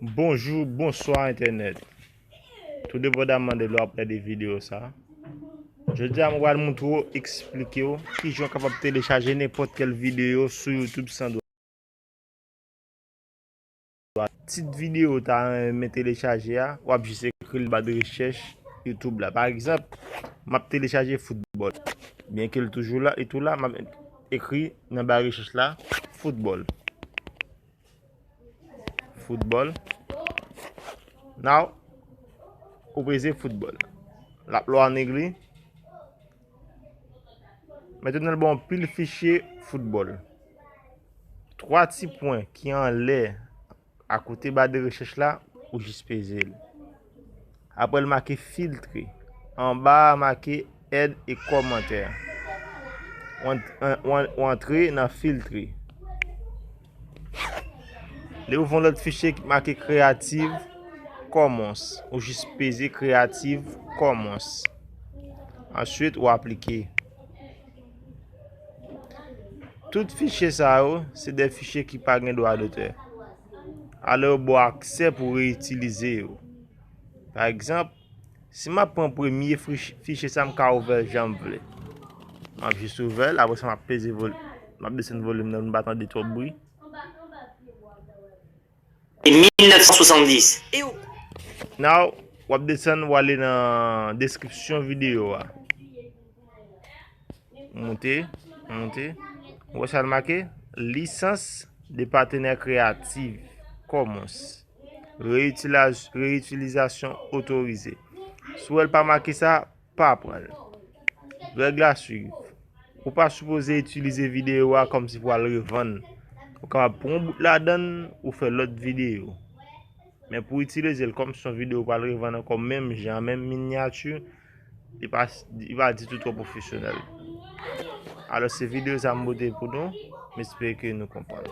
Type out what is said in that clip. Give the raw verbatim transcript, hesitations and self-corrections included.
Bonjou, bonswa entènèt. Tou depandaman de lè w ap gade videyo sa. Jodi a, mwen pral montre w, eksplike w kijan w kapab telechaje nenpòt kèl videyo sou YouTube san dwa. Tit videyo w ta renmen telechaje a, w ap jis ekri l ba de rechèch YouTube la. Pa egzanp, m ap telechaje foutbòl. Byenke l toujou la, e tou la, m ap ekri nan ba rechèch la, foutbòl. Foutbòl. Now, ou prese foutbòl. L ap lwa nèg li. Mentnan, l ba w anpil fichye foutbòl. Twa ti pwen ki anlè, akote ba de rechèch la, ou jis peze l. Apre, l make filtre. Anba a make èd e kòmantè. Ou ant-, ou an-, ou antre nan filtre. Li ouvri yon lòt fichye ki make Creative Commons. Ou jis peze Creative Commons. Answit, ou aplike. Tout fichye sa yo, se de fichye ki pa gen dwa dotè. Alò, yo ba w aksè pou w reyitilize yo. Pa egzanp, si m ap pran premye fich-, fichye sa, m ka ouvè l jan m vle. M ap jis ouvè l, apre sa, m ap peze vol-, m ap desann volim nan, nou pa tande twòp bri. E mil nèf san swasanndis. Now, w ap desann, w ale nan deskripsyon videyo a. Monte, monte. Ou wè sa l make? Lisans de patenè Creative Commons. Reyitilaz-, reyitilizasyon otorize. Si w wè l pa make sa, pa pran l. Règ a swiv. Ou pa sipoze itilize videyo a kòmsi pou al revann. Ou kapab pran yon bout ladan l, ou fè lòt videyo. Men pou itilize l kòmsi yon videyo pou al revann ankò menm jan, menm minyati, li pa, li pa ditou twò pwofesyonèl. Alò, se videyo sa m pote pou nou. M espere ke nou konprann.